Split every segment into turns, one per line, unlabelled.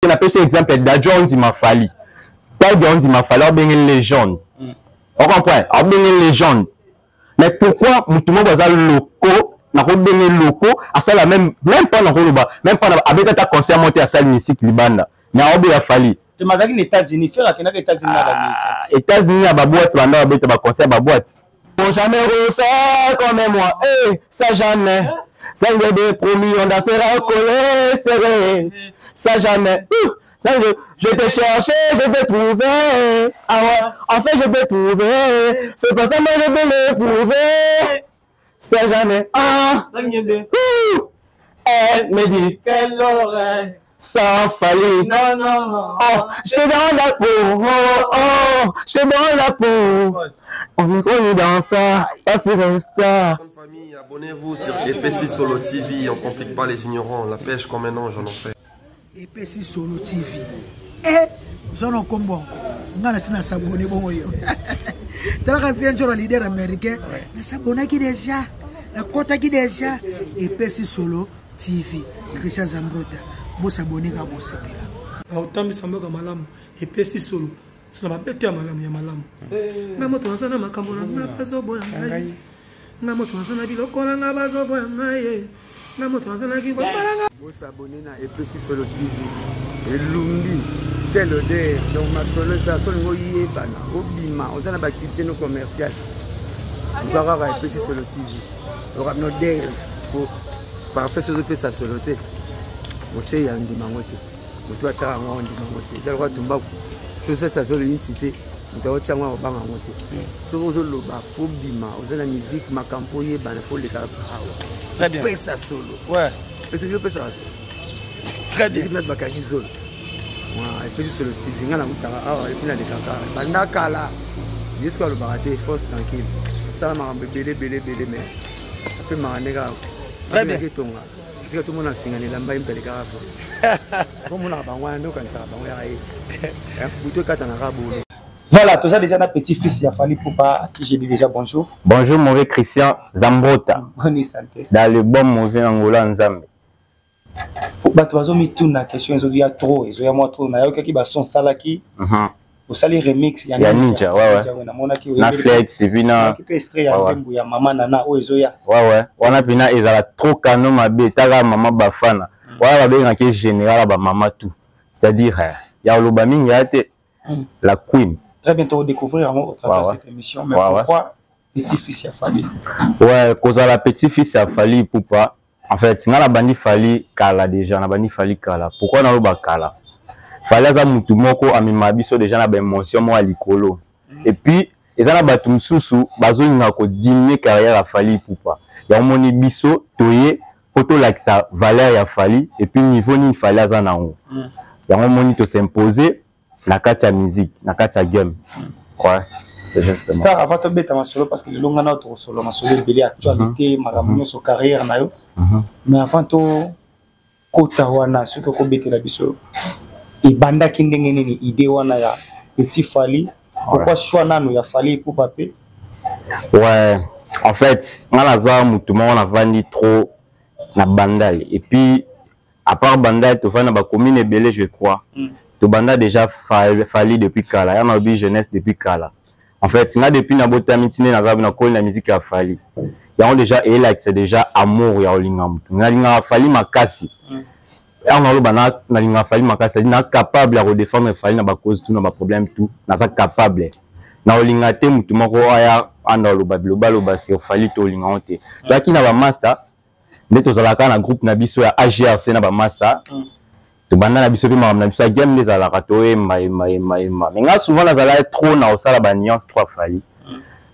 Que napesi exemple, Dadju ondima Fally, Taiga ondima Fally, abenge légende. Ocomprend? Abenge légende. Mais pourquoi motu moko aza loko, nakobenge loko, asala même pas, nakoloba même pas abeta ata concert moko te, asali musique libanda, mais aobeya Fally?
Azalaki na États-Unis. Ferre akendaki États-Unis na bamusicien.
États-Unis na baboîte, banda babeta baconcert, baboîte. Faut jamais refaire comme moi, eh, ça jamais. Ça bébé promis, on dansera collé serré. Ça jamais. Ouh, ça, je te chercher, je vais trouver. Ah ouais, en fait je vais trouver. C'est pas ça, mais je vais le prouver. Ça jamais. Ah. Ouh. Elle me dit
qu'elle aurait
sans Fally.
Non, non, non.
Oh, je te donne la peau. Oh, oh, je te donne la peau. On est connu dans ça, pas sur Insta.
Bonne famille, abonnez-vous sur Epesi Solo TV. On complique pas les ignorants. La pêche comme un ange en enfer.
Epesi Solo TV. Eh, zono kombo. Nga na sina s'abonner bongo yo. Talaka vieux nzoro leader américain. Na s'abonnaki déjà. Na kotaki déjà. Epesi Solo TV. Christian Zambrota. Bo s'abonner ka bo sepela.
Otambisa mboka malamu, epesi solo so na babeto ya malamu ya malamu. Nga moto naza na makambo na nga, bazoboya ngai. Nga moto naza na biloko na nga, bazoboya ngai. Nga moto naza na kibambala nga.
Bosabone na Epesi Solo TV, elumbi quelle odeur. Donc masolo eza so olingi oyebana, obima, oza na baactivité no commerciale, luka kaka Epesi Solo TV. Oka bino odeur po parfait. Soki ozopesa solo te, otie ya ndima yango te, moto atiaka yango ondima yango te. Eza lokola tumbaku, soki osasa zolo inti te, moto aotya yango akobanga yango te. Soki ozoloba po bima, oza na musique, makambo po oyebana, fo oleka awa, pesa solo. Esi opesaka solo.
Très bien.
Bato bakangi zolo. Epesi Solo TV, nga nakutaka awa et puis nalekaka banda kala. Ye soki alobaka te, force tranquille, asala makambo ebele ebele ebele, mais apemaka nde kaka.
Très bien.
Etonga esika tomona singa na elamba ye, moto alekaka fa omonaka bango wana nde okanisaka bango yaka ye butu ekatanaka bolo.
Voilà, tout ça déjà, un petit-fils, il a fallu pour pas, à qui j'ai dit déjà bonjour.
Bonjour, mauvais Christian Zambrota.
Bonne santé.
Dans le bon mauvais Angola Nzambe.
Bato bazomituna question, ezoya trop, ezoya mwa trop. Nayokaki bason salaki, osali remix
ya Ninja. Ouais.
Namonaki
na Flex et puis na
mpe extrait ya nzembo ya mama Nana oyo ezoya.
Ouais, wana mpena ezala trop kano mabe. Taka mama Bafana wana babengaki général ya bamama tout, c'est-à-dire ya koloba mingi ya te, la queen.
Très bien, découvrir au travers de cette émission. Mais pourquoi petit-fils ya Fally?
Ouais, kozala petit-fils ya Fally Ipupa, en fait nga nabandi Fally kala déjà, nabandi Fally kala. Pourquoi naloba kala? Fally aza mutu moko amema biso déjà na baémotion moko ya likolo. Et puis eza na bato mosusu bazolinga kodiminuer carrière ya Fally Ipupa. Yango moni biso toye po tolakisa valeur ya Fally et puis niveau nini Fally aza nango. Yango moni tos'impose na kati ya musique, na kati ya game. Ouais, c'est justement.
Star, avant tobeta masolo, parce que lelo nga na tokosolo masolo ebele, actualité, makambo nyonso, carrière na yo. Mais avant to kota wana, soki okobetela biso ebandaki ndenge nini, idée wana ya petit Fally, pourquoi choix nano ya Fally Ipupa mpe?
Ouais, en fait nga naza mutu moko navandi trop na Bandal, et puis à part Bandal, tovandi na bacommune ebele, je crois. Tobanda déjà Fally depuis kala, ya nalobi jeunesse depuis kala. En fait nga depuis nabotami ntina naza nakoli na musique ya Fally. Yango déjà eyelakisa déjà amour ya kolinga motu. Nalingaka Fally makasi. Yango naloba, nalingaka Fally makasi, c'est-à-dire na capable ya kodéfendre Fally na bacause tout, na baproblème tout. Naza capable na kolinga te motu moko aya anda oloba biloba aloba sur Fally, to olinga ngo te. Toyaki na bamaster nde tozalaka na groupe na biso ya AGRC na bamasa. Tobanda na biso mpe makambo na biso ya game nde ezalaka toyemba yemba yemba yemba. Mais nga souvent nazalaki trop na kosala banuance trop. Fally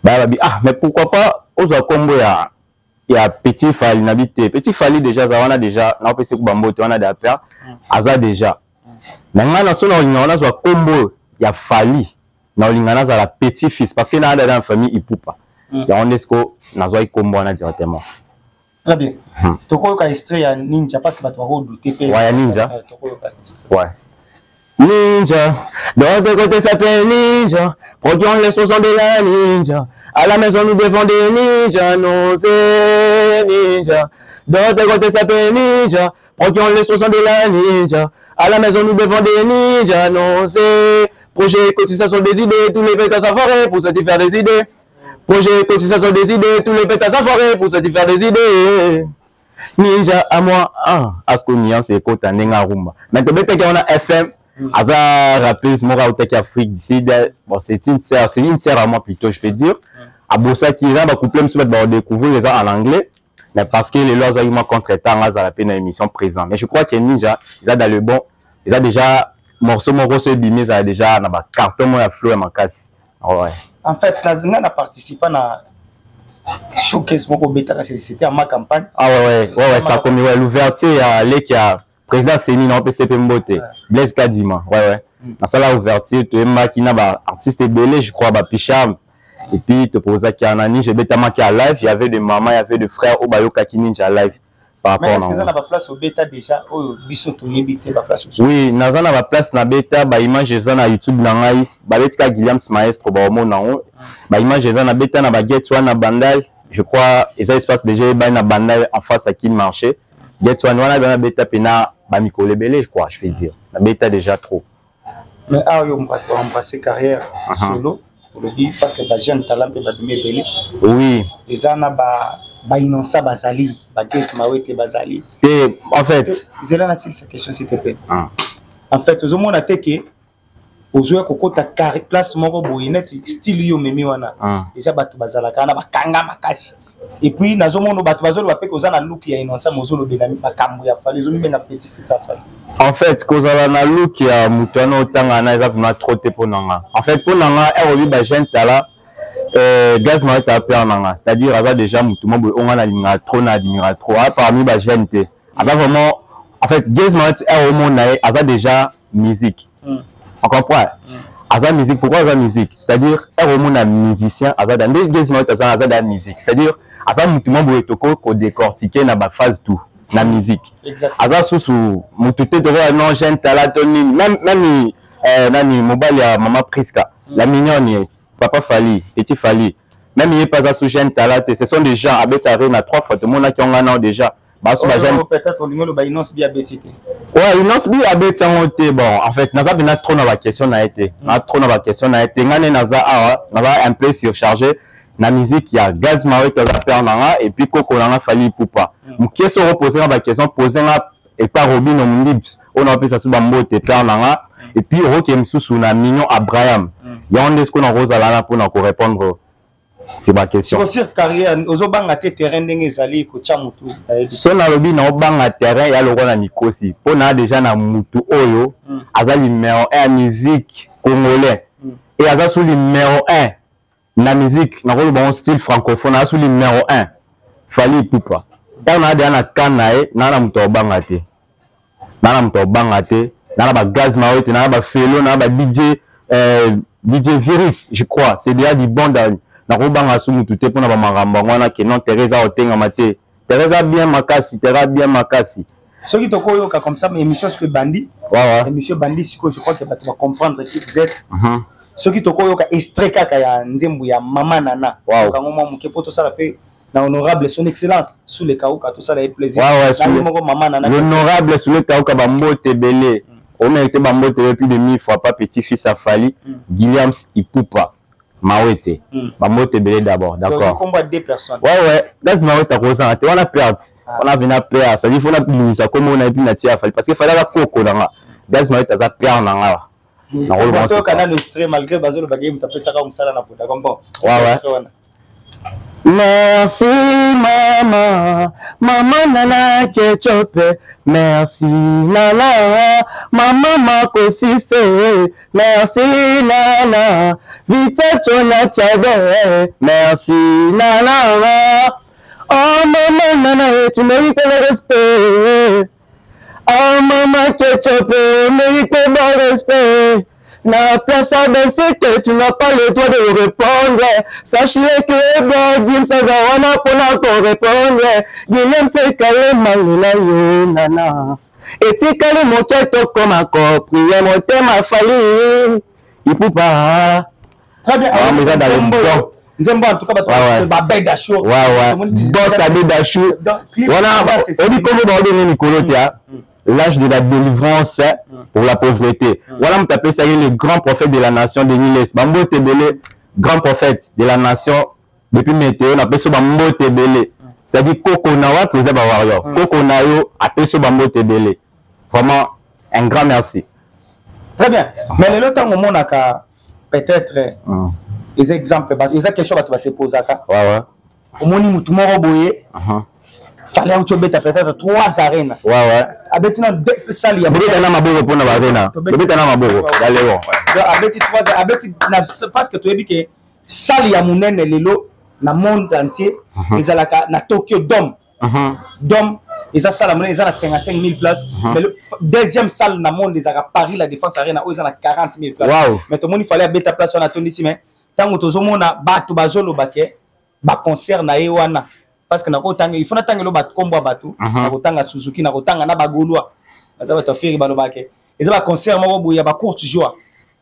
baya babi: "Ah, mais pourquoi pas ozwa nkombo ya petit Fally?" Nabi te, petit Fally déjà aza wana déjà, naopesi ku bambote wana de père aza déjà na ngai. Na so na olinga nazwa nkombo ya Fally, na olinga nazala petit fils, parce que naa dada na famille Ipupa. Yango nde siko nazwaki nkombo wana directement.
Très bien. Tokoyoka extrait ya Ninja, parce que bato bakodouter mpe.
Ouais, ya Ninja.
Tokoyoka extrait.
Ouais. Ninja, de l'autre côté s'appelle Ninja, produisons l'explosion de la Ninja. À la maison nous devons des ninjas, nos ninja. De l'autre côté s'appelle Ninja, produisons l'explosion de la Ninja. À la maison, nous devons des ninjas annoncés. Projet cotisation des idées, tous les pétasses à foirer pour satisfaire des idées. Projet cotisation des idées, tous les pétasses à foirer pour satisfaire des idées. Ninja à moi, ah, asko niance ekota ndenge arumba. Mais tobetaki wana FM, aza rappeuse moko autaki Afrique du Sud. Bon, c'est une sœur, c'est une sœur à moi plutôt, je peux dire. Abosaki eza bacouple mosusu bato bakodécouvrir eza en anglais. Mais parce que lelo azwaki mwa contre-temps, nga azala mpe na émission présent. Mais je crois que Ninja eza dans le bon, eza déjà morceau moko so ebimi, ezala déjà na bacarton moko ya flow ya makasi. Ouais.
En fait, nga na participa na showcase moko obetaka, c'était à ma campagne.
Ah ouais, ça comme, ouais, l'ouverture ya leki ya président Seni na opesa mpe mbote, Blaise Kadima, ouais. Nasala ouverture, toyembaki na baartiste ebele, je crois bapicham, et puis toposaki ya na Ninja, ebetamaki ya live. Il y avait des mamans, il y avait des frères oyo bayokaki Ninja live par
Mais
rapport
est-ce que eza
na
na baplace obeta déjà oyo biso toyebi te, baplace oso?
Oui, naza na baplace nabeta, baimage eza na YouTube na ngai. Babeti ka Guilliams Maestro, baomona yango, baimage eza. Nabeta na baget wana na Bandal, je crois eza espace déjà ebali na Bandal, en face ya Kin Marché, get wana wana nabeta mpena bamikolo ebele, je crois, je peux dire nabeta déjà trop.
Mais awa yo embrasse carrière solo, olobi, parce que bajeune talent mpe babimi ebele. Eza na bainonsa bazali, bagesi Mawete bazali.
Te, en fait
Zela na silisa question, s'il te plaît. En fait, ozomona te ke ozoya kokota carré place moko boye neti style yo omemi wana, eza bato bazalaka wana bakanga makasi. Et puis nazomona bato bazoloba mpe koza na look ya Innocent, mozolobela makambo ya Fally, ozomibenga petit fils ya Fally.
En fait, kozala na look ya moto wana otanga na eza mpena trop te mpo na nga. En fait, mpo na nga, ere obi bajeune tala, Gaz Mawete apère na nga, c'est-à-dire aza déjà motu mo boye onga nalingaka trop, na admiraka trop. Aza parmi bajeune te, aza vraiment, en fait, Gaz Mawete, ere omona ye, aza déjà musique. On comprend, aza musique. Pourquoi aza musique? C'est-à-dire ere omona musicien aza da nde Gaz Mawete aza da musique, c'est-à-dire aza motu mo boye toko kodécortiquer na baphase tout na musique. Aza susu motu te tokoya non jeune tala to nini, même nani, mobali ya mama Priska, la mignonne ye, papa Fally, petit Fally, même ye mpe aza sous jeune tala te. Ce sont des gens abeti Arena trois fois, tomonaki yango nao déjà baso bajeune.
Peut-être olingi oloba Innoss'B abeti te.
Ouais, Innoss'B abeti yango te. Bon, en fait, naza mpena trop na baquestion na ye te, na trop na baquestion na ye te. Ngai nde naza awa, naza un peu surchargé na musique ya Gaz Mawete, aza père na nga, et puis koko na nga Fally Ipupa. Mokie so okopose nga baquestion, pose nga epa Robino Mondibs oyo naopesa so bambote, père na nga, et puis okoke mosusu na Mignon Abraham. Yango nde sikoyo nakozala wana mpona korépondre sur baquestion.
Sur carrière, ozobanga te terrain ndenge ezali kotya motu?
So nalobi naobanga terrain ya lokola na mikosi, mpo na déjà na mutu oyo aza numéro 1 ya musique congolais et aza su numéro 1 na musique, nakoloba ngo style francophone, aza su numéro 1, Fally Ipupa. Ntango naa deya na kan na ye, naa na moto akobanga te, naa na moto akobanga te, naa na bagaz Mawete, naa na bafelo, naa ba DJ, DJ Virus, je crois c'est déjà du bon. Dans nakobanga su mutu te mpona bamakambo yango wana ke non, terrain eza kotengama te, terrain eza bien makasi, terrain bien makasi.
Soki tokoyoka comme ça émission soki ebandi, émission ebandi sikoyo, je crois que bato bacomprendre qui vous êtes. Soki tokoyoka extrait kaka ya nzembo ya Mama Nana, kango mwa moke mpo tosala mpe na honorable son excellence Sule Kauka, tosala ye plaisir.
Ouais,
moko Mama Nana.
L'honorable Sule Kauka, bambote ebele, omérite bambote ebele, plus de mille fois pas petit fils ya Fally, Guilliams Ipupa Mawete, bambote ebele d'abord, d'accord.
Kombo deux personnes.
Ouais, Gaz Mawete akozanga te wana, perte wana vena perte, c'est-à-dire faut nabimisa kombo na ye mpi na tia ya Fally, parce que Fally aza koko na nga, Gaz Mawete aza père na nga.
Nakoloba nano extrait, malgré bazolobaka ye moto apesaka mosala na Vodacom, bon.
Ouais. Merci maman, maman Nana Ketchup. Merci Nana, maman Makosise. Merci Nana, Vita Chona Chade. Merci Nana. Oh maman Nana, tu mérites le respect. Oh maman Ketchup, mérite le respect. Na place ABC que tu n'as pas le droit de répondre. Sachez que bon, Gims aza wana mpona korépondre. Guillaume Sekale malela yo nana. Etikali moke tokoma koprie motema Fally Ipupa.
Très bien.
Ah, mais ça dans le bon.
Nzembo en tout cas bato babeda show.
Ouais, boss abeda show. Wana obi kombo baobenge mikolo te. L'âge de la délivrance pour la pauvreté. Wana moto apesaki le grand prophète de la nation, Denis Les. Bambote ebele, grand prophète de la nation depuis météo, napesi yo bambote ebele. C'est-à-dire koko na wa président ba warrior, koko na yo apesi yo bambote ebele. Vraiment un grand merci.
Très bien. Mais lelo ntango omonaka peut-être eza exemple, eza question bato basepozaka. Omoni mutu moko boye, Fallait auti obeta peut-être trois arènes. Abeti na deux salle ya
Bobeta na maboko mpona baarena. Bobeta na maboko ya Leon.
Donc, abeti trois, abeti na, parce que toyebi ke salle ya monene lelo na monde entier ezalaka na Tokyo Dome. Dome eza salle ya monene, eza na 55 000 places. Mais le deuxième salle na monde ezalaka Paris la Défense Arena, oyo eza na 40 000 places. Mais tomoni Fallait abeta place wana atondisi, mais ntango tozomona bato bazoloba ke baconcert na ye wana, parce que nakotanga, il faut natangelo bato kombo ya bato, nakotanga Suzuki, nakotanga na bagaulois, baza bato afiri, balobaka ke eza baconcert moko boye ya bacourte joie,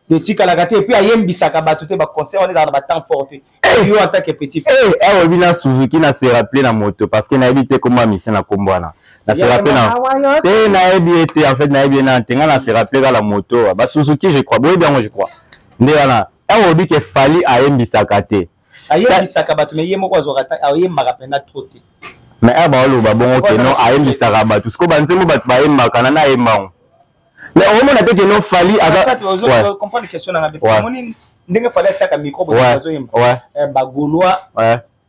etikalaka te, et puis ayembisaka bato te, baconcert wana ezalaka na batemps fort te. Yo en tant que petit frère?
Eh, awa oyebi na Suzuki, na se rappeler na moto, parce que nayebi te kombo ya mission na kombo wana. Na se rappeler na te, nayebi ye te, en fait nayebi ye na te. Nga na se rappeler kaka na moto ba Suzuki, je crois boyebi yango, je crois nde wana. Awa oyebi ke Fally ayembisaka te.
Ayembisaka bato, mais ye moko azwaka ta, ayembaka mpena trop te.
Mais awa baoloba bongo ke non, ayembisaka bato. Sikoyo banzembo bato bayembaka, nana ayemba yango? Mais omona te ke non, Fally aza
Comprendre question nanga. Omoni ndenge Fally atiaka micro boye, bazoyemba, bagaulois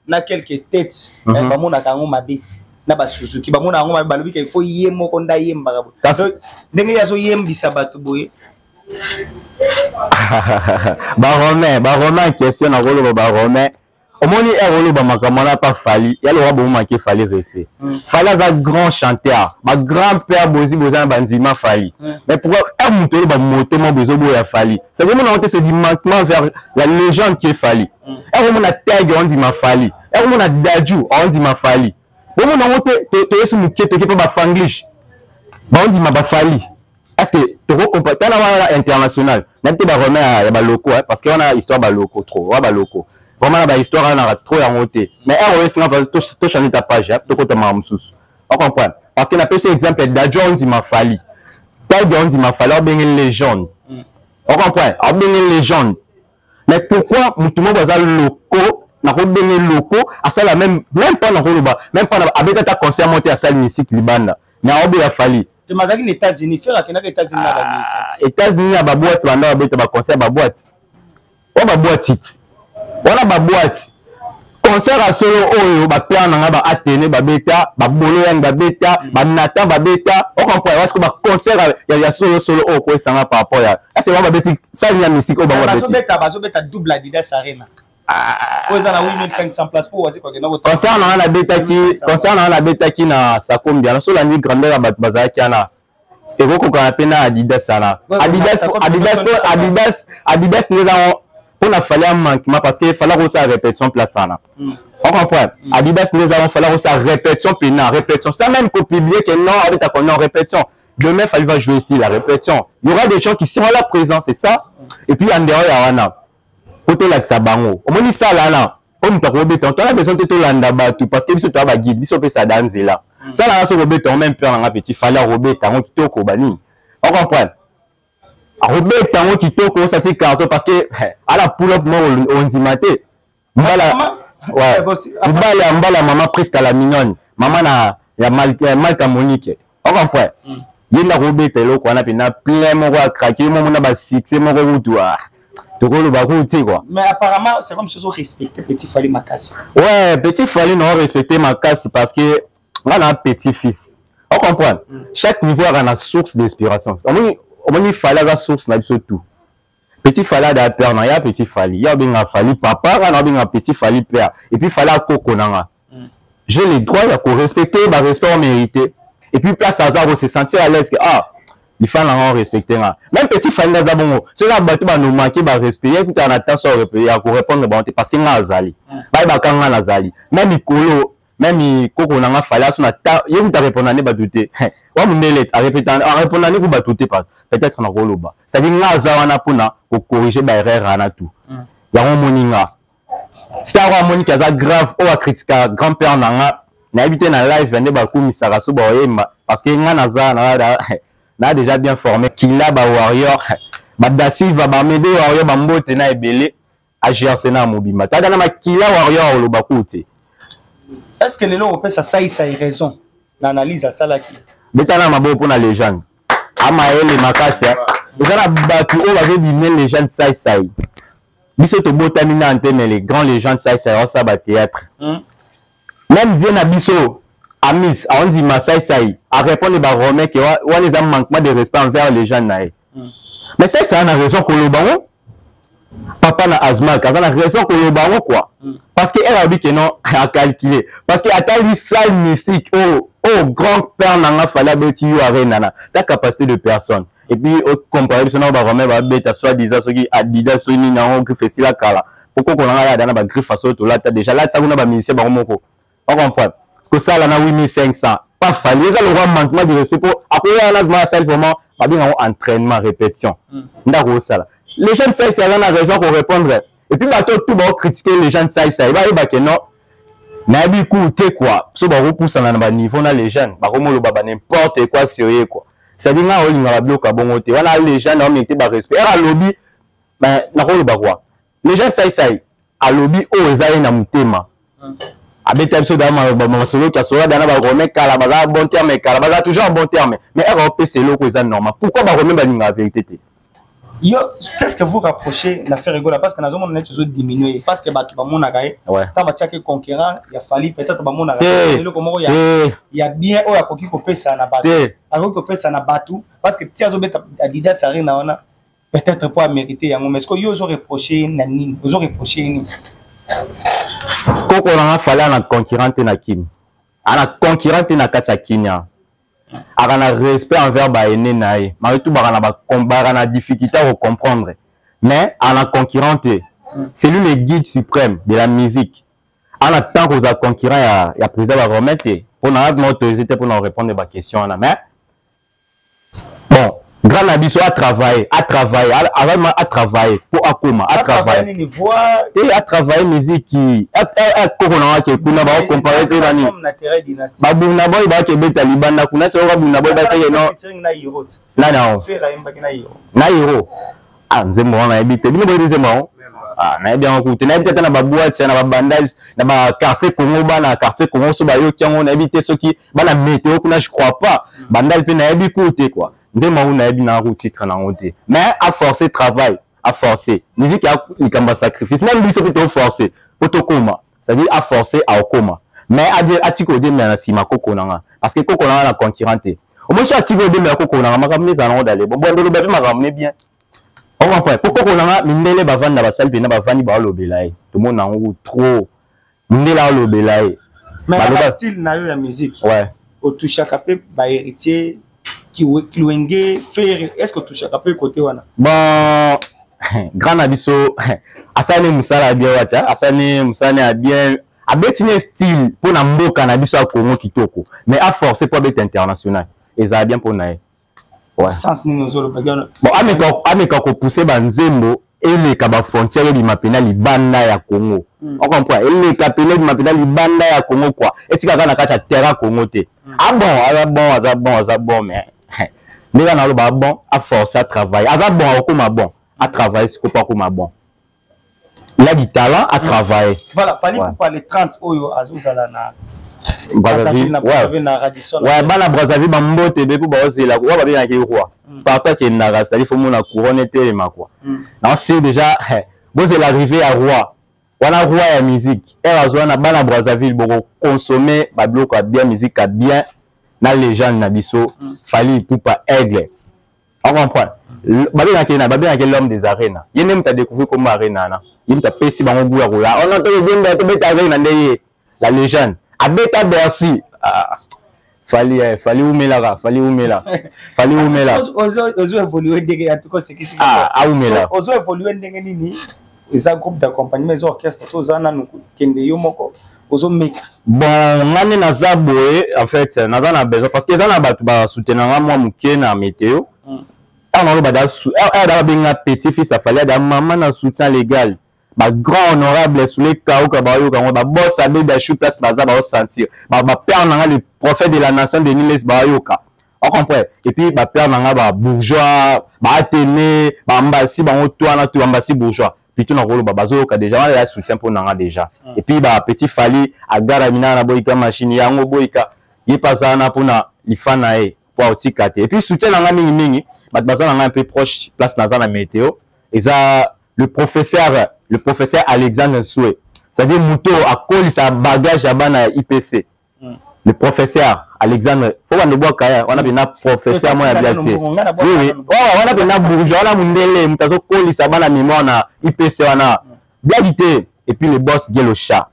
na quelques têtes bamonaka yango mabe, na basuzuki bamona yango mabe, balobi ke il faut ye moko nde ayembaka boye. Ndenge ye azoyembisa bato boye.
Baromain, baromain, question nakoloba baromain. Omoni ere oloba makambo wana pa Fally, ya loka bomomaki Fally respect. Fally aza grand chanteur, bagrand père bozi boza na bandima Fally. Mais pourquoi ere moto oloba moto mo bozoboya Fally? C'est omona yango te, c'est du manquement vers la légende qui est Fally. Ere omona Tag ondima Fally, ere omona Dadju ondima Fally, bomona yango te. Toyesu moke, toke mpe bafanglish baondima bafally. Est ce que tokokompa tala wana international? Nayebi te baromain ya baloko, parce que wana histoire baloko trop wa baloko, vraiment na bahistoire wana naka trop yango te. Mais ere oyo esinga tochange ta page, tokota makambo mosusu, ocomprendre? Parce que napesi exemple, Dadju ondima Fally, Tag ondima Fally, abenge légende, ocomprendre? Abenge légende. Mais pourquoi motu moko aza loko, nakobenge loko, asala même pas, nakoloba même pas abeta ata concert moko te, asali musique libanda, mais aoboya Fally?
Azalaki na États-Unis, Ferre akendaka États-Unis na bamusicien.
États-Unis na baboîte, banda babeta baconcert, baboîte oyo, baboîte ti wana, baboîte concert ya solo oyo bapère na nga baatene babeta, babolo yani babeta, banatan babeta, ocomprendre? Parce que baconcert ya solo solo oyo koesanga par rapport ya ese wana babeti sali ya musique oyo bango babeti.
Bazobeta double Adidas Arena oyo eza na 8500 place po wazi kokenda.
Concert na nga nabetaki, concert na nga nabetaki na Sakombia, nasolandi grandeur ya bato bazalaki wana, ekokokana mpe na Adidas wana. Adidas, Adidas, Adidas, Adidas nde eza mpona Fally ya manquement, parce que Fally akosala répétition place wana, on comprend? Adidas nde eza Fally akosala répétition mpena répétition, sans même kopublier que non, abeta ko non répétition. Demain Fally va jouer ici, la répétition, il y aura des gens qui seront là présents, c'est ça. Et puis en dehors ya wana, po tolakisa bango, omoni sala wana oyo moto akobeta, tona besoin te tolanda bato, parce que biso toya baguide, biso opesa da nzela. Sala wana soki obeta yango, même père nanga petit Fally akobeta yango kitoko, banini, ocomprendre? Akobeta yango kitoko, osati carton, parce que ala pull up moko ondima te. Mbala mbala mbala, mama Priska la mignonne, mama na ya Malka Monique, ocomprendre? Ye nde akobeta eloko wana mpena plein moko akrake ye momona basuccès moko kutu tokoloba kutu quoi.
Mais apparemment, c'est comme si ozo respecter petit Fally makasi.
Ouais, petit Fally na respecter makasi, parce que nga na petit fils, on comprend? Chaque niveau aka na source d'inspiration. Omoni, omoni Fally aza source na biso tout. Petit Fally ada père na ya petit Fally, ya obenga Fally papa, nga na obenga petit Fally père, et puis Fally akoko na nga. J'ai le droit ya korespecter, barespect mérité, et puis place aza ko se sentir à l'aise que ah, lifa na nga respecte nga. Même petit Fally aza bongo, soki bato banomaki barespect ye, kutaka na temps so ya korépondre bango te, parce que nga azali, bayebaka nga nazali même mikolo, même koko na nga Fally aso na ta ye kuta répondre ne bato te wa mondele, arépondre ne ku bato te. Peut-être nakoloba, c'est-à-dire nga aza wana mpona kocorriger baerreur wana tout. Yango omoni nga star oyo amoniki aza grave, oyo akritika grand père na nga. Nayebi te na live nde bakumisaka so baoyemba, parce que nga naza na déjà bien formé. Kila ba warrior, ba Da Silva, ba Mede warrior, ba mbote na ebele AGRC na mobimba. Tada na makila warrior oloba ku te.
Est-ce que lelo opesa sai sai raison na analyse asalaki?
Beta na maboko pona légende. Amayele makasi. Eza na bato oyo bazobime légende sai sai. Biso tobotami na antenne les grands légendes sai sai osala ba théâtre. Même vie na biso Amis aondima sai sai a répondre ba Romain que wana eza manquement de respect envers les gens na ye. Mais sai sai na raison koloba ngo papa na Azmak aza na raison koloba ngo quoi. Parce que elle a dit que non a calculé, parce que atali salle mystique oh oh grand père nanga fallait abeti yo arena na ta capacité de personne. Et puis o comparer biso na ba Romain ba beta soit disant soki Adidas soki nini yango griffe esila kala. Poko ko nanga ya na ba griffe aso to lata déjà lata kuna ba musicien bango moko. On comprend. Parce que ça là na 8500 pas fallait ça le roi manquement de respect pour après là na salle vraiment ba bien entraînement répétition. Ndako sala. Les jeunes ça c'est na raison pour répondre. Et puis bato tout ba critiquer les jeunes ça ça ba ba que non. Nayebi ku te quoi. So ba repoussa na ba niveau na les jeunes, ba komolo ba n'importe quoi sérieux quoi. C'est-à-dire nga olinga ba bloka bongo te. Wana les jeunes on mérite ba respect. Era lobby ben nakoloba quoi. Les jeunes sai sai alobi oyo eza ye na motema. Abeta biso da masolo ki asola da na ba Romain kala baza bon terme kala baza toujours en bon terme. Mais era opesa eloko eza normal. Pourquoi ba Romain balinga la vérité te?
Yo, qu'est-ce que vous rapprochez l'affaire Egola? Parce que nous avons toujours diminué. Parce que bato bamonaka ye. Tant batiaki concurrent, il a fallu peut-être bamonaka ye. Eloko moko ya ya bien oyo akoki kopesa na bato. Akoki kopesa na bato parce que ti azobeta Adidas Arena wana peut-être pour mériter yango. Mais est-ce que yo ozo reprocher na nini? Ozo reprocher nini?
Koko na fallait na concurrent na Kin. Ana concurrent na kati ya Kenya. Aka na respect envers ba aîné na ye. Maritu baka na ba baka na difficulté à comprendre. Mais ana concurrent, c'est lui le guide suprême de la musique. Ana tant qu'on a concurrent ya président ba remettre pour na autorisé pour nous répondre ba question na mais bon grand Nabiso a travaillé, a travaillé, a vraiment a travaillé pour akoma, a travaillé. Et a travaillé musique qui a kokona ke kuna ba comparer c'est nani. Ba buna boy ba ke beta libanda kuna c'est ba buna boy ba c'est non. Na na. Na hero. Ah nzembo wana yebi te. Bino boy nzembo wana. Ah na yebi yango te. Na yebi te na ba boîte na ba bandage na ba quartier Congo ba na quartier Congo so ba yoki yango na yebi te soki ba na météo kuna je crois pas. Bandal pe na yebi ku te quoi. Nzembo wana na yebi na route titre na ngo te. Mais à forcer travail, à forcer. Musique ya likambo sacrifice même biso plutôt forcer. Potokoma, c'est-à-dire à forcer à okoma. Mais à dire atiko de na sima koko nanga parce que koko nanga na concurrent te. Au moins atiko de na koko nanga makambo neza na d'aller. Bon bon ndolo ba makambo bien. On comprend. Pourquoi koko nanga mindele bavanda ba salle pena bavandi ba lobela ye. Tout le monde nango trop. Mindele a lobela ye.
Mais la style na yo ya musique.
Ouais.
Au touchaka pe ba héritier qui Wenge faire est-ce que touchaka pe côté wana?
Bon grand Nabiso asani musala bien wata asani musala bien abeti ne style pour na mboka na biso ya Congo kitoko mais a forcer pour être international et ça bien pour na ye. Ouais.
Sens nini ozoloba bien.
Bon ameka ko pousser ba nzembo eleka ba frontière ebima pena libanda ya Congo. On comprend eleka pena ebima pena libanda ya Congo quoi. Etika kaka na kati ya terrain Congo te. Ah bon, aza bon, aza bon, aza bon mais ndenge na loba bon a forcer à travailler. Aza bon akoma bon, à travailler siko pa koma bon. Il a du talent à travailler.
Voilà, fallait pour parler 30 oyo azozala na
Brazzaville, ouais.
Na Radisson.
Ouais, bana Brazzaville ba mbote be pour ba ozela, wa ba bien ki roi. Partout qui na c'est-à-dire faut mona couronne telema quoi. Non, c'est déjà bon c'est l'arrivée à roi. Wana roi ya musique. Era zwana bana Brazzaville boko consommer ba biloko ya bien musique ya bien na légende na biso Fally Ipupa aigle. On comprend. Ba bien ke l'homme des arènes. Ye même t'a découvert comme arène na. Ye t'a pesi bango goût ya kola. On entend le bien to beta arène ndeye. La légende. Abeta Bercy. Ah. Fally, eh, Fally Oumelaka, Fally Oumela. Fally Oumela.
Ozo évoluer ndenge en tout cas c'est qui c'est.
Ah, Oumela.
Ozo évoluer ndenge nini? Eza groupe d'accompagnement, eza orchestre to za nanu kende yo moko ozo meka.
Bon, ngane naza boye en fait, naza na besoin parce que eza na bato ba soutenir nga mwa muke na météo. Ah non, ba da sou, ah da benga petit fils a Fally da maman na soutien légal. Bagrand honorable Sule Kauka baoyoka yango, baboss Abe Dashu place baza baosentir, bapère na nga le prophète de la nation Denis Les baoyoka, on comprend. Et puis bapère na nga babourgeois, baatene, bambasi, bango to wana to bambasi bourgeois plutôt na koloba, bazoyoka déjà wana ya soutien mpo na nga déjà. Et puis bapetit Fali agara mina na boyika machine yango boyika ye mpe aza wana mpona lifa na ye po aotika te. Et puis soutien na nga mingimingi, bato baza na nga un peu proche, place naza na météo, eza le professeur Alexandre Nsue, c'est-à-dire moto akolisa bagage ya bana ya IPC. Le professeur Alexandre fo bando bwaka ya wana mpena professeur moko ya bia te. Oui, wana mpena bourgeois wana, mondele, moto azokolisa bana mémoire na IPC wana, blague te. Et puis le boss Gelo Chat,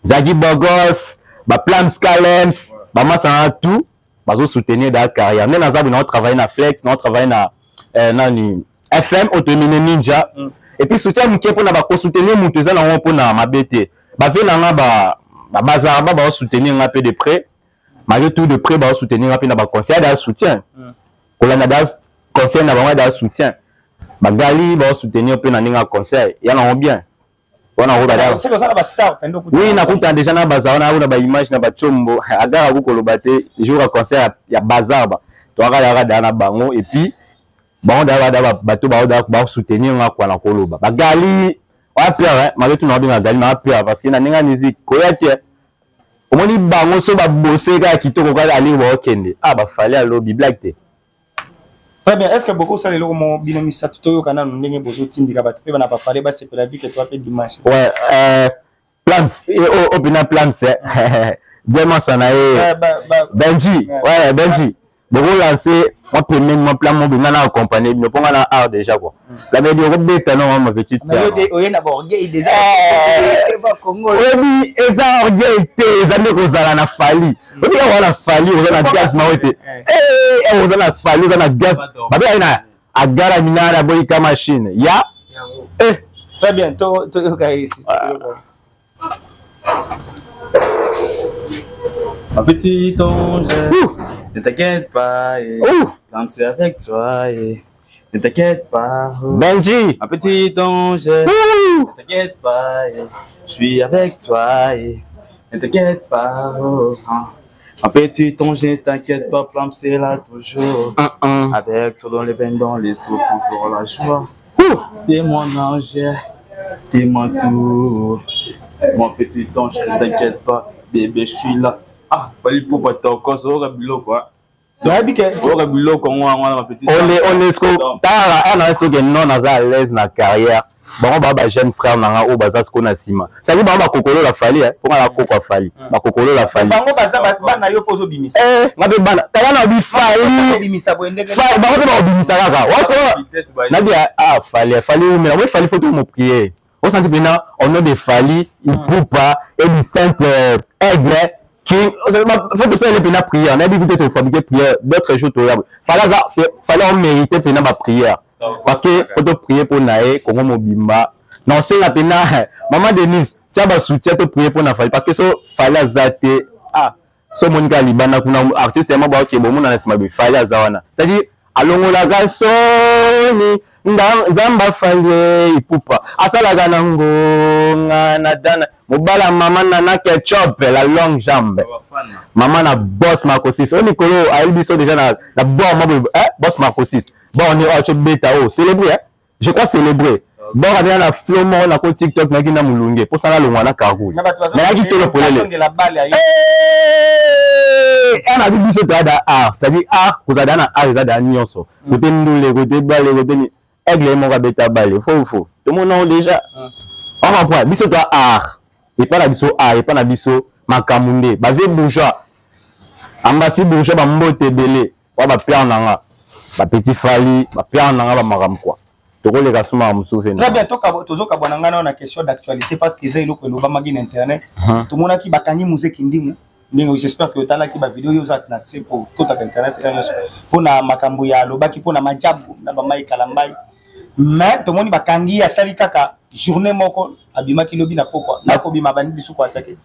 Zaki Bogos, baplams Kalems, bamasanga tout bazosoutenir da carrière nde naza boye. Naotravaille na Flex, naotravaille na nani, FM otomine Ninja. Et puis soutien moke mpona bakosoutenir moto eza nango mpona mabe te. Bave na nga babazarba baosoutenir nga mpe de près, malgré tout de près baosoutenir nga mpe na baconseil da soutien, kolanda da conseil na bango da soutien. Bagali baosoutenir mpe na ndenge ya conseil ya nango bien wana. Oui, nakutana déjà na bazar wana, akuna baimage na bachombo agara aku koloba te jour ya concert ya bazar ba toaka yaka daa na bango. Et puis bango daa bada bato baosoutenir nga kwa na koloba bagali oya peur malgré tout. Naobenga gali na peur parce que na ndenge ya musique koya te, omoni bango so babose kaka kitoko kaka alire baokende ah bafale alobi blague te.
Très bien. Est-ce que beaucoup ça eloko mo bino misato toyoka nanu ndenge bozotindika bato mpe bana bapale basepela vi ke toa mpe dimanche?
Ouais, plans opina plans vraiment ça na ye Benji. Ouais, Benji, bokolancer mwa pembeni mwa plan mo benga na accompagner bino mpo nga na art déjà quoi. La medi okobeta no ma petite.
Oye na baorgueil déjà.
Oyebi eza orgueil te, eza nde kozala na Fali. Oyebi kaka wana Fali oza na gaz na oyo te, oza na Fali, oza na gaz babe na agara minara boyika machine ya.
Très bien, toyoka ye.
Ma petite ange, ne t'inquiète pas, et danser avec toi, et ne t'inquiète pas. Oh.
Benji.
Ma petite ange, ne t'inquiète pas, et je suis avec toi, et ne t'inquiète pas. Oh. Ma petite ange, ne t'inquiète pas, Flamme, c'est là toujours. Avec toi dans les peines, dans les souffrances, pour la joie. T'es mon ange, t'es mon tout. Mon petit ange, ne t'inquiète pas, bébé, je suis là. Ah, fallait pour pas t'en cause, oh, biloko, hein.
Nayebi ke
oyoka biloko yango wana wana petit.
Ole siko tala ana soki non aza à l'aise na carrière. Bango baa ba jeune frère na nga oyo baza siko na nsima, c'est-à-dire bango bakokolola Fali mpo nga nakoko afali bakokolola Fali.
Bango baza bana yo mpo ozobimisa.
Nga mpe bana kala na bifali bango mpe bakobimisa kaka wato nabi. Ah, Fali, Fali umela moi, Fali faut tomo prier osanti mpena au nom de Fali Ipupa et du saint aigle qui faut tosala mpena prière. Nayebi kupe tofabriquer prière d'autres jours toya. Fali aza, Fali omérite mpena baprière parce que faut toprier mpo na ye Kongo mobimba. Na osenga mpena mama Denise tia basoutien, toprier mpo na Fali parce que so Fali aza te, ah, so omoni kaka libanda kuna artiste yama baoke bomona na nsima boye Fali aza wana, c'est-à-dire alongolaka soni. Nzambe afali Ipupa asalaka na ngonga na dana mobala mama nana Ketchup la longue jambe mama na boss Marcosis oyo mikolo ayebi biso déjà na bord mo boye boss Marcosis bon on est oyo beta oyo célébré, je crois célébré bord aza na flow moko na ko TikTok nayaki na molunge mposala longwa na karul nayaki tolo polele ana bi biso toya da art, c'est-à-dire art kozala da na art eza da nyonso kote ndule kote bale kote ni aigle ye moko abeta bale fo fo tomona o déjà. On comprend biso toya art epa na biso, art epa na biso makambo nde bavie bourgeois ambasi bourgeois bambote ebele wa bapère na nga bapetit Fali bapère na nga bamakambo kwa tokoleka sumaka mosusu.
Très bien, tozokabwana ngai nao na question d'actualité parce que eza eloko elobamaki na internet. Tomonaki bakangi Muzeki Ndimu ndenge, j'espère que otalaki bavideo oyo oza na accès po kotaka internet eka nyonso mpona makambo ya alobaki mpona majabu na bamai Kalambai. Mais tomoni bakangi, asali kaka journée moko, abimaki lobi na pokwa nakobima bandi biso koattaquer.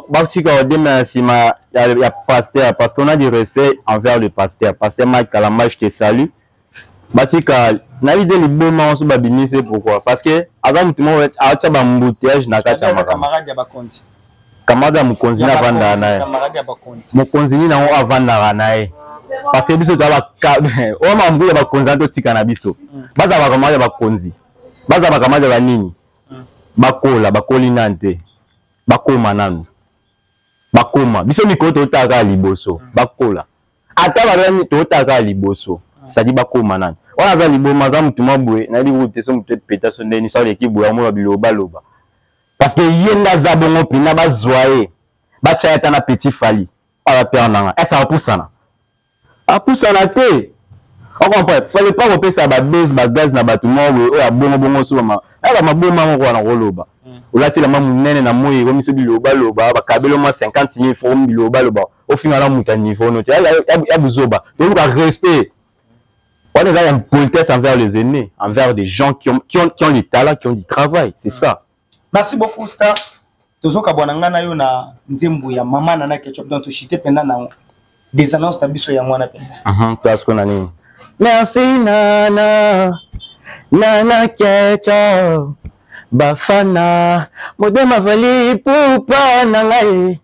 Batika odema na nsima ya pasteur parce qu'on a du respect envers le pasteur. Pasteur Mike Kalamba, je te salue. Batika. Nayebi te liboma yango so babimisi ye pourquoi, parce que aza motu moko atia bambouteillage na kati ya makambo. Camarade ya mokonzi nini avandaka na ye, mokonzi nini yango avandaka na ye, parce que biso toa oyo makambo ya bakonzi wana totika na biso. Bazala bacamarade ya bakonzi, bazala bacamarade ya banini, bakola bakoli nani te, bakoma nanu, bakoma biso mikolo totala kaka liboso, bakola ata bazali totala kaka liboso, c'est-à-dire bakoma nanu wana. Aza liboma, aza motu mwa boye, nayebi kutu te so motu epeta so ndeni so aleki boye, amona bilobaloba, parce que ye nde aza bongo mpena. Bazwa ye, batya ye ata na Petit Fally, aza père nanga ese apusana, apusana te. Ocomprendre, fallait pas kopesa babase bagaz na bato moko boye oyo abongo bongo so aya bamaboma moko wana koloba. Olati elamba monene na moi, ekomi so bilobaloba, bakabeli mwa 50 mille fo, bilobaloba, ofinga na moto ya niveau no te, ya buzoba. Toluka respect wana, eza impolitesse envers les aînés, envers des gens qui ont du talent, qui ont du travail, c'est ça.
Merci beaucoup, star. Tozokabwana ngai na yo na nzembo ya mama Nana Ketchup, donc toshite mpenza na des annonces na biso yango wana mpenza.
Toasiko na nini? Merci Nana, Nana Ketchup, bafana motema Fally Ipupa na ngai.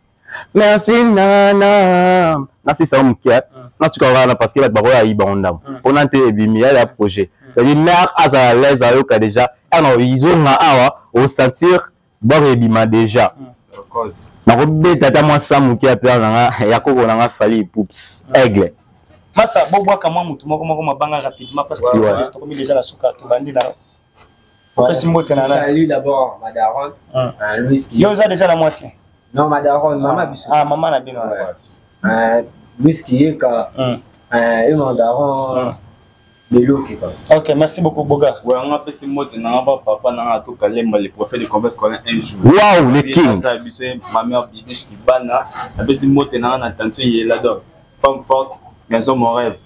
Merci Nana. Nasisa moke, nasuka wana, parce que bato bakoya yiba ngo ndambo mpona te ebimi ya projet, c'est-à-dire mare azala l'aise, ayoka déjà ana izonga awa, osentir bor ebima déjà. Nakobeta ata mwa sa moke ya pere nanga, ya koko nanga Fally Ipupa, aigle.
Masa, bobwaka mwa mutu moko moko mabanga rapidement, parce que tokomi déjà na suka. Tobandi na opesi mbote na
Salut d'abord ma daronne, Louis.
Yo oza déjà na mwasi?
Non, ma daronne, mama biso.
Ah, mama na bino.
Louis Kiyeka et mon daron Beloki quoi.
Ok, merci beaucoup, Boga.
Ouais, on a pesi mbote nanga ba papa nanga to Kalemba, le prophète de commerce qu'on un jour.
Wow, le king.
Ça biso ma mère Bibiche Kibana, apesi mbote nanga na tante Yela, donc femme forte, maison mon rêve.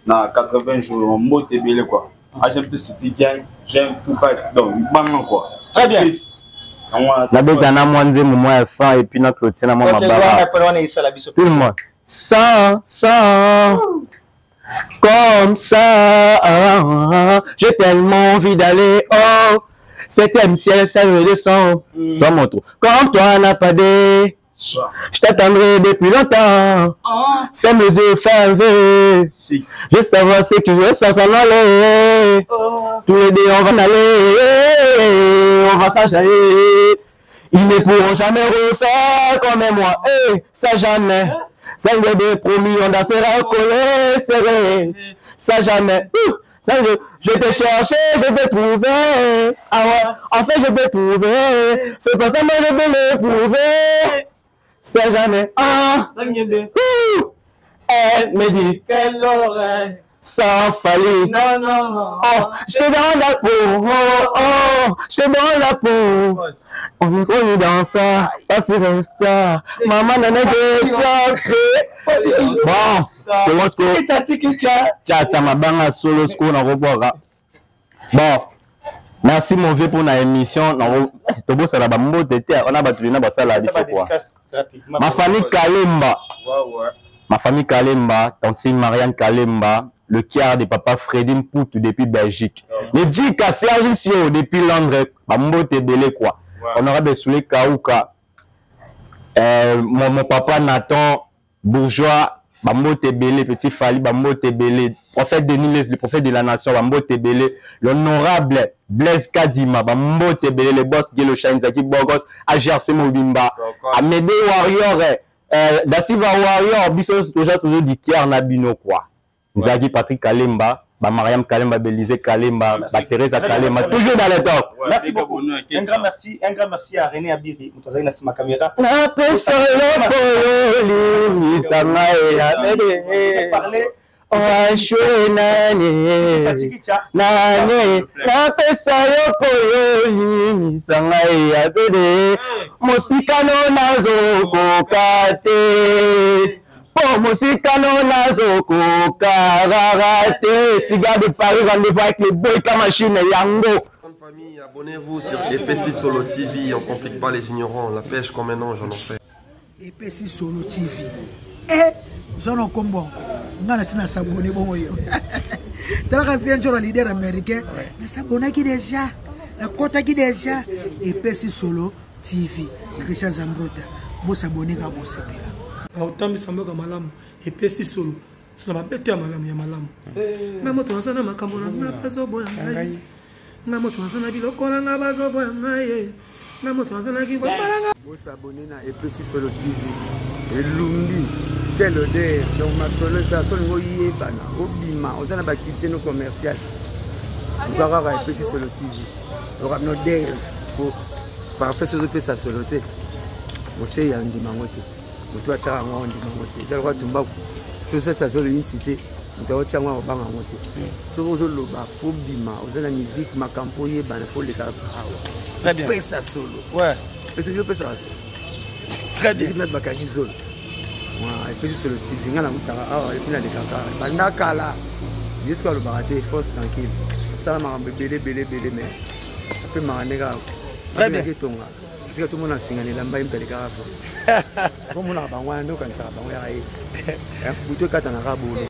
Na 80 jours, mbote ebele quoi. Ah, j'aime tout City Gang, j'aime tout pas donc banga quoi.
Très bien.
Nabeta na mwa nzembo mwa ya 100 et puis na clôture na mwa mabara. Tout le monde. 100 100 comme ça, j'ai tellement envie d'aller au septième ciel, ça me descend sans moto. Comme toi n'a pas de, je t'attendrai depuis longtemps. Fais mes yeux, fais un vœu. Je savoir ce qui veut sans s'en aller. Tous les deux, on va aller. On va s'enjailler. Ils ne pourront jamais refaire comme moi. Eh, ça jamais. Ça bébé promis, on dansera collé, serré. Ça jamais. Ouh, ça, je t'ai cherché, je vais trouver. Ah ouais, en fait, je vais trouver. Fais pas ça, mais je vais le prouver. C'est jamais. Ah, ouh, elle me dit
qu'elle aurait
sans Fally.
Non, non, non.
Oh, je te donne la peau. Oh, oh, je te donne la peau. On est connu dans ça, pas sur ça. Maman, nana, que bon, comment tcha tcha mabanga solo siko na kobwaka. Bon, merci mon vieux pour la émission. Tobosala bambote te, ona bato lina basala biso quoi. Ma famille Kalemba. Ma famille Kalemba, tantine Marianne Kalemba, le kiar de papa Freddy Mputu depuis Belgique. Le Djika Serge Sio depuis Londres, bambote ebele quoi. Honorable Soule Kauka, mon papa Nathan Bourgeois, bambote ebele, petit Fally, bambote ebele, prophète Denis Les, le prophète de la nation, bambote ebele, l'honorable Blaise Kadima, bambote ebele, le boss Gelo Shainzaki Bogos, AGRC Mobimba, Amédée Warrior, Da Silva Warrior, biso toza toujours du tiers na bino quoi. Nzaki Patrick Kalemba, ba Mariam Kalemba, Belize Kalemba, ba Teresa Kalemba, toujours dans les top.
Merci beaucoup. Un grand merci, un grand merci à René Abiri, moto azali na nsima caméra.
Napesa yo limbisa ngai ya
Parler
oashwe nani nani, napesa yo koyo limbisa ngai ya bebe, mosika no nazokoka te, po mosika no nazokoka rara te. Cigare de Paris, rendez-vous avec les boyka machine yango.
Famille, abonnez-vous sur Epesi Solo TV, on complique pas les ignorants, la pêche comme un ange en enfer.
Epesi Solo TV. E Oza na nkombo nga nasi na s'abonné bongo yo. Talaka vieux Nzora leader américain. Na s'abonnaki déjà. Nakotaki déjà. Epesi Solo TV. Christian Zambrota. Bosabonné ka bosepela.
Otambisa mboka malamu epesi solo solo mabe to ya malamu ya malamu. Nga moto naza na makambo na nga bazoboya ngai. Nga moto naza na biloko na nga bazoboya ngai. Nga moto naza na kibambala.
Bosabonné na Epesi Solo TV. Elumbi quelle odeur. Donc masolo eza solingo oyebana obima oza na baactivité no commerciale luka kaka Epesi Solo TV. Oka no odeur po parfait soki ozopesa solo te otie ya ndima yango te moto atiaka yango ndima yango te eza lokola tumbaku soki osasa zolo inti te moto akotia yango akobanga yango te soki ozoloba po bima oza na musique makambo po oyebana fo oleka awa pesa solo esi ozopesaka solo.
Très bien.
Équipe bakangi zolo. Epesi Solo TV nga nakutaka awa epi nalekaka banda kala yesu alobaka te force tranquille osala makambo ebele ebele ebele mais apemaka nde kaka.
Très bien.
Etonga esika tomona singa na elamba ye moto alekaka fo omonaka bango wana nde okanisaka bango yaka ye butu ekatanaka bolo.